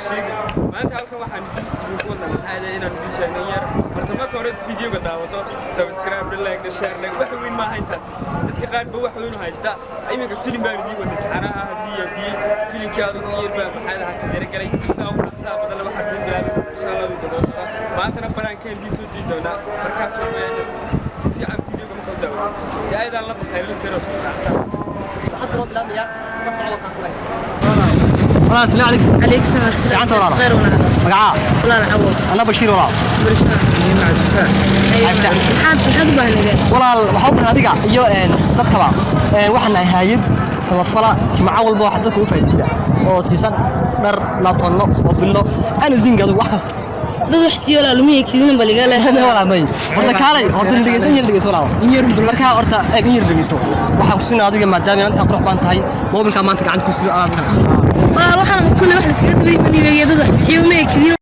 Bashiir. Maanta halkan waxaan idinku wadnaa maxaa yahay inaan idin sheegno yar. Horta marka hore videoga daawato, subscribe, like, share, like wax weyn maaha intaasi. Dadka qaar ba wax weyn u haysta. Iminka filim baan idiin wadnay taxanaha ah B&B. Filimkii adigu yar baa maxaa yahay ka dira galay. Saa ugu dhaqsaha badan waxaan idiin bilaabi doonaa insha Allah wiilka soo socda. Maantana baraankaan idiin soo diin doonaa. Markaas waxa weeyaan si fiican videoga marka u daawato. Dee ayadaan la baqaylin karo soo dhaqsaa. Hadda loo bilaabaya la socdo kaas. Walaal, assalaamu calaykum. عليك السلام. Fiicanta walaal. خير ولا Magacaa? ولا عوض. Anna Bashiir walaal. Maxaad u baahnideen? Walaal, waxaa u baahan adiga iyo dadkaba. Waxaan nahay hay'ad samafala, jimco walba wax dadka u faa'iidaysa oo siisan dhar, laabtoonno, mobilo, anything, adigu wax kasta. Dad wax siiyo walaal lumiya kidina baliga leh. Walaal may, horta kaalay, horta dhegeysan yar, dhegeyso walaal. Markaa horta eeg, in yar dhegeyso. Waxaan ku siinaa adiga maadaama inanta qurux baan tahay mobilka maanta gacanta ku sido aas. Walaal, waxaan kulli wax la iskaga dabay maniga dad wax bixiyo ma kidina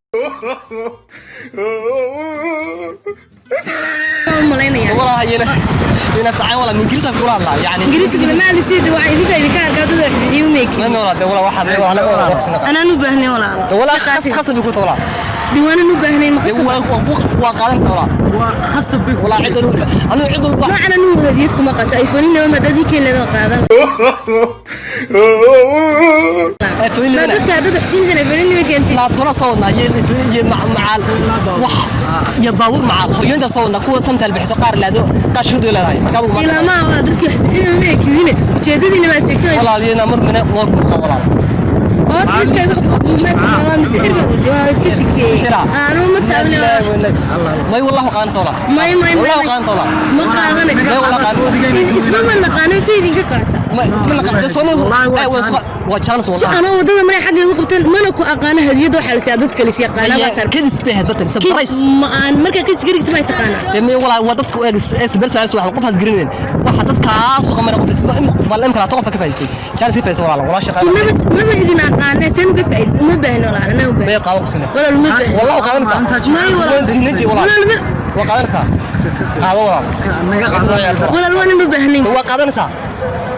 malaynaya. Walaal hayena ina sacay walaal, ingiriis kula hadlaa yani. Ingiriisiga lama alisiida, waa idinka arkaa dad wax bixiyo ma kidina. Walaal de walaal waxaa walaal walaal wax sinaa. Anaan u baahnay walaal. Walaal khasab ku tahay walaal. Diwaanan u baahnay ma khasab? Waa qaadanaysa walaal, Waa khasab bay. Walaal cid anu cid walba. Noocan anuu hadiyad kuma qato, iPhone inaba maadadii keenleeda qaadan. Ma dadka dad wax siinaysan iPhone inaba keentay. Laabtoona soo wadnaa iyo macaal wax iyo baabuur macaal hooyooyinta soo wadnaa, kuwa samtaal bixiso, qaar laado, qaar shuruud leedahay. Marka adigu maanta Ilaa ma dadkii wax bixinayo ma kidine ujeedadiina ma sheegtay. Walaal iyana mar mine moor ku walaal. Horta jidka igu qabto ma sixir ba waa iska shikeeyey. Sixira. Aanu ma taabne. May wallahu qaadanaysa walaal. May may. Wallahu qaadanaysa walaal. Ma qaadanay. May wallahu qaadanaysa. Isma ma naqaano si idinka qaata. Ma isma la qaada soo Wallahi waa chance. waa chance Si wallahi. anoo wadada maray xagga igu qabteen mana ku aqaano, hadiyad waxaa la siiyaa dadka la siiya qaanaa baa sar. Kadis bay ahayd batan surprise. Ma aan markaa kadis garigiisa ma taqaanaa. Dee may walaal, waa dadka ee sabir chance wax qof aad garaneen waxa dadkaas u qamara qof isma bal in kala toban ka faa'iideystay chance ka faa'iideysa walaal, walaal shaqada. Maba idin aqaana seen uga faa'iideysa, uma baahno walaal, anaa u baahno. May qaado kusina. Walaal uma baahno. Wallahu qaadanaysaa. May walaal. Waan diinadii walaal. Walaal ma Waa qaadanaysaa, qaado walaal. Naga qaado. Walaal waan uma baahnayn. Waa qaadanaysaa,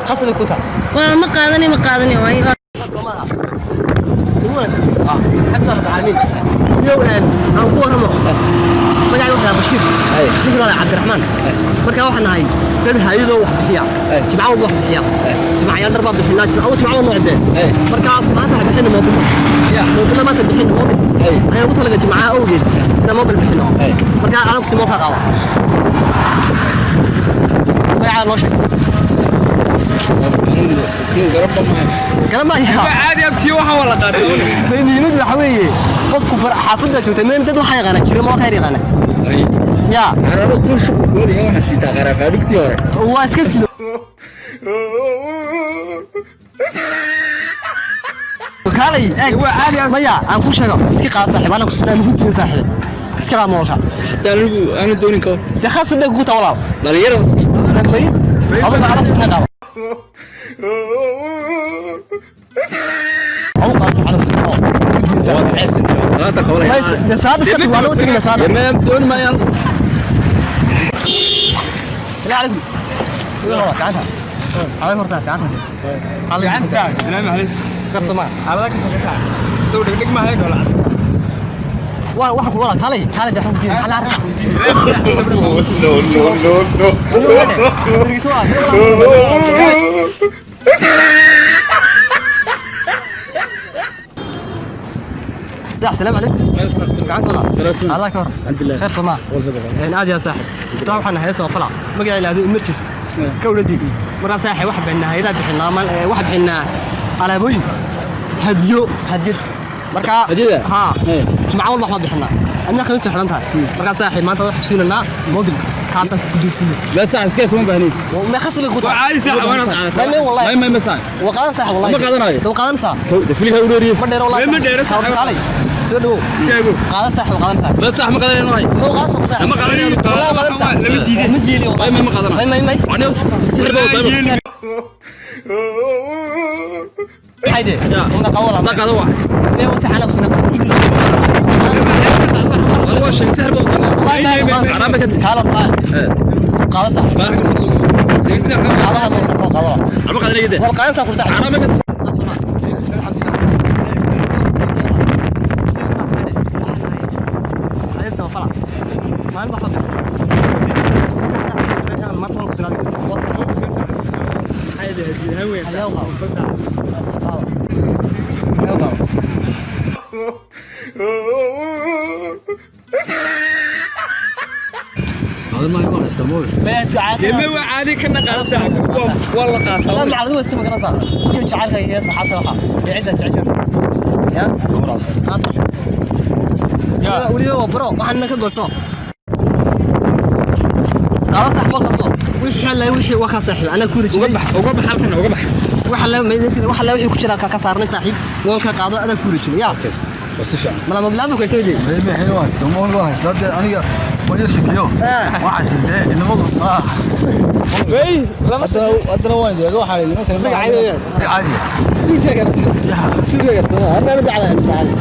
khasab bay ku tahay. Walaal ma qaadanay, ma qaadanay waay. Yow aan ku waramo, magacayga waxaa Bashiir, ninka waa Cabdiraxmaan. Marka waxaan nahay dad hayadoo wax bixiya, jimco walba wax bixiya, jimcayaal dhar baan bixinaa, jimcado jimcado noocdee. Marka maanta waxaan bixina moobilo, moobilo maanta bixin, moobil ayaan ugu talagalay jimcaha awgeed inaan moobil bixino. Marka anagu si moobka qaado, magacaaga noo sheeg. Garamaya. Caadi abtiyo waxaan wala qaatay. Muhiimadu waxa weeye qofku xaafadda joogta meel dad waxaa yaqaana jira ma khayr yaqaana ya waa iska sido kaalay eeg. Maya aan ku sheego, iska qaad saaxiib, anaa ku sinaa nugu diin saaxiib, iska qaad moolka. Dee khaas bay kugu taa walaal. May adugu adag sinaa qaado, adugu qaad saaxiib, anaa ku sinaa nugu diin saaxiib. May dee salaada iska tag, waa loo tegina salaada. السلام عليكم. والله fiicanta على فرصة fiicanta. Fiicanta, salaam calaykum. Qarsama. Xaalada ka shaqeysa soo dhigdhig ma hayo wala. Waa waxa ku walaal, kaalay kaalay, dee xog diin xal arsa. No, no, no, no. السلام عليكم. fiicanta walaal, الله كور. الحمد لله. خير soomaa een aad yaa saaxib saa waxaan nahay soo fala magaca ilaahdo emergency kowladii. Markaa saaxib wax bixinaa hay'adaha bixinaa mal wax bixinaa alaabooyin hadiyo hadiyad markaa. Hadiyada? Haa. Ee. Jimco walba waxbaan bixinaa, adna khamiis way xidhan tahay. Markaa saaxib maanta wax xusiinanaa mobil kaasaan ku guddoonsiinay. Ma khasab bay ku tahay. Caadi saaxiib waan qaatay. Ma wallahi waa qaadan saaxib wallahi. Ma qaadanayo. Dee waa qaadanaysaa, ma dheero wallahi. Ma dheero saaxib. saaxib. Kaalay soo dhawow. Istaago. Qaadan saaxib, qaadan saaxib. Ma qaadan saaxib. Ma qaadanayo. Wallahi qaadan saaxib. Lama diidin. Ma jeeli wallahi. Ma qaadanayo. May may may. Maxay dee ma qaado walaal. May waa sax, anaa ku sinaa. Wallahi ma qaadan. Kaalo qaad. Qaado saaxib. Qaadaha ma qaado walaal. Wal qaadan saaxib saaxib. Deme waa caadi ka naqaan saaxib waa la qaataa. لا معرض بس ما قرصها كنت عارفه هي صحتها وحا عندها تعجب يا صح يا ولي برو waxaan ka gooso qala sax ma qaso wixii la wixii waa ka saaxiib ana ku Uga rijay bax, uga bax halkan, uga bax. Waxa la meedaysa waxa la wixii ku jira ka saarnay saaxiib walka qaado ada ku rijay ya بس fiican. Mala mablaadu ku isoo Ma waa samoon loo haystaa dee aniga waan yar shakiyo. Waxaa shidee inamadu ah. Wey, lama Haddana waan jeega waxaa la nimanka Magaceeda caadi. Suuqa garta suuqa garta ana dacda caadi.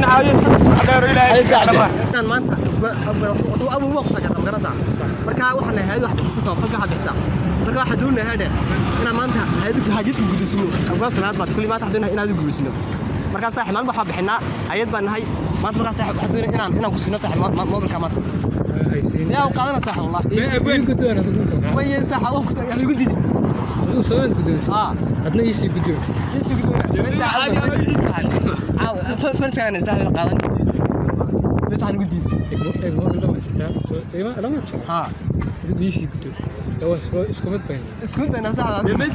Caadi iska tusbax dheer ilaahay. Kan maanta abu waqti ka garanaysaa marka waxaan ahay wax bixisa samafalka wax bixisa marka waxaan doonayaa hadhe inaan maanta hay'adku hajidku gudusino abgaa sanaad baad kulli maanta waxaan doonayaa inaad gudusino marka saaxiib maalin waxaan bixinaa hay'ad baan nahay maanta marka saaxiib waxaan doonayaa inaan ku siino saaxiib mobilka maanta yaa u qaadana saaxiib wallahi ma yeen saaxiib waan ku soo igu didi Adna iisii guddoon. Insi guddoon caawa farsaana saaxiib qaadan gudidi bas aan gudidi. Eeg, mobil lama istaa soo lama jiro. Ha. Adigu iisii guddoon. Waa isku mid bayna. Isku dayna saaxiib.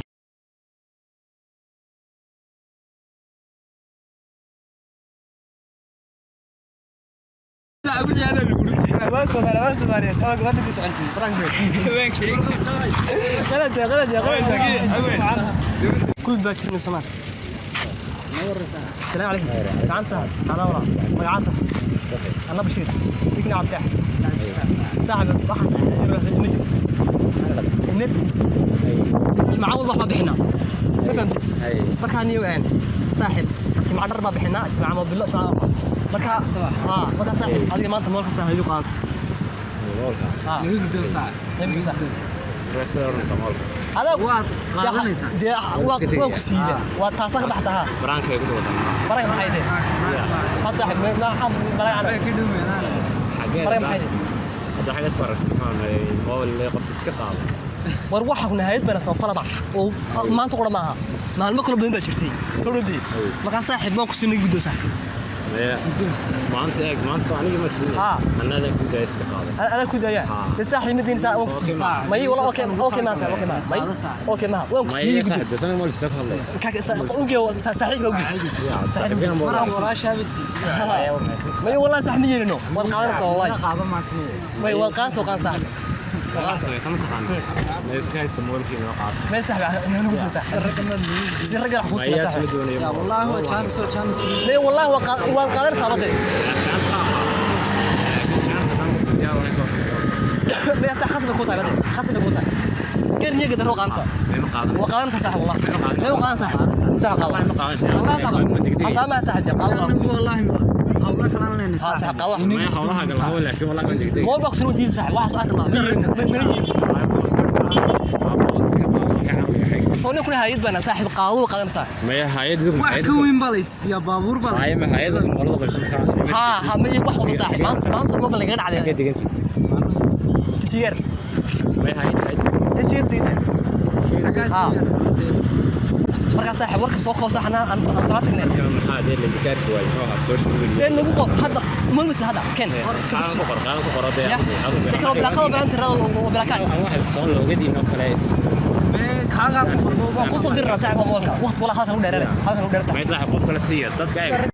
Saaxiib wixii adaa lagu waa Soomaali waa Soomaaliyeed oo gabadha ku socontay frank qalad qalad qalad كل باكر من سمان. السلام عليكم نعم صاحب هذا والله مقعد صاحب انا بشير فيك نعم تحت صاحب واحد يروح المجلس المجلس جماعة والله ما بحنا ما فهمت marka niyo een saaxib jimca dhar baa bixinaa jimca mobilo jimca marka ha marka saaxib adiga maanta moolka saaxiib u qaans ha Naga guddoon saaxiib. nabi saaxib adaa Waad qaadanaysaa. Dee waa ku siiba waa taasa ka baxsa ha baray maxay tahay ha saaxib ma ma baray ana baray maxay tahay war waxa ku nahayad bana soo falaba oo maanta qura maaha maalmo kala badan baa jirtay kowdii marka saaxib ma ku siinay guddo saaxib Maanta eeg, maanta soo anigii ma siinin. Ha. Annadan ku daya iska qaado. Adaa ku daya de saaxib ma diinsa oo ku siin may wala okay okay ma saaxib okay ma may okay ma waan ku Ma siiyay iya guddo saaxiib, dee sanad ma la iska hadlaya. kaaga ugeyo saaxiibka ugeyo Saaxiibkana ma Mar walaashaa bay siisay. may wallahi saaxib ma yeelino waad qaadanaysaa wallahi Qaado maanta. May waad qaadanaysaa qaadan saaxib Samaysan ma taqaanaa? Ma iska haysto mobilkii inoo qaato. may saaxib ma nugu jiro saaxib si ragga wax kuu Ma siina iyaa saaxib soo doonayo. Ya wallahi waa chance oo chance. May wallahi waad qaadanaysaa badde Chance haddaan qofka diyaar u ahayn ka hor. May saaxib khasab bay kuu tahay badde khasab bay kuu tahay gar iyo gadaro qaadanaysaa Ma ma qaadan. waa qaadanaysaa saaxib wallahi may waa qaadanaysaa saaxib qaado Ma qaadan. wallahi saaxib xasaamaha saaxib dee qaado qaado Anigu wallahi ma hawla kala leenahay. Ha, saaxiib, qaado. Ma hawlaha gala hawl laakiin wallahi waan degdeg. Mobil baa ku soo diiday saaxib waxaas arrin ma ma ma soo nin kuna hayad bana saaxib qaado waa qaadanaysaa. Maya hay'addu Wax ka weyn baa la isiiyaa baabuur baa la Maya isiiyaa. hay'addu qolada qaybsan ha ha ma wax walba saaxib maanta maanta mobil laga Ka dhacday degantii. tijeer Maya hay'ad hay'ad. tijeer diiday Xaggaas Ha. weeyaan. Markaa saaxib warka soo koobsa waxaan aan aan soo tagnay. Maxaa dee la dikaarka waay muxuu ahaa social media. Dee nagu qor hadda mulmis hadda ken. Qaadan ku qor, qaadan ku qor dee. Ya de kalo bilaqado bilan tirada oo bilakaan. Aan waxay soo looga diin oo kale ay tusay. Mee kaagaa ku qorbo. Waan ku soo dirnaa saaxib mobilka waqti wala halkan u dheerane halkan u dheer saaxib. Ma saaxiib qof kale siiya dadka eeg.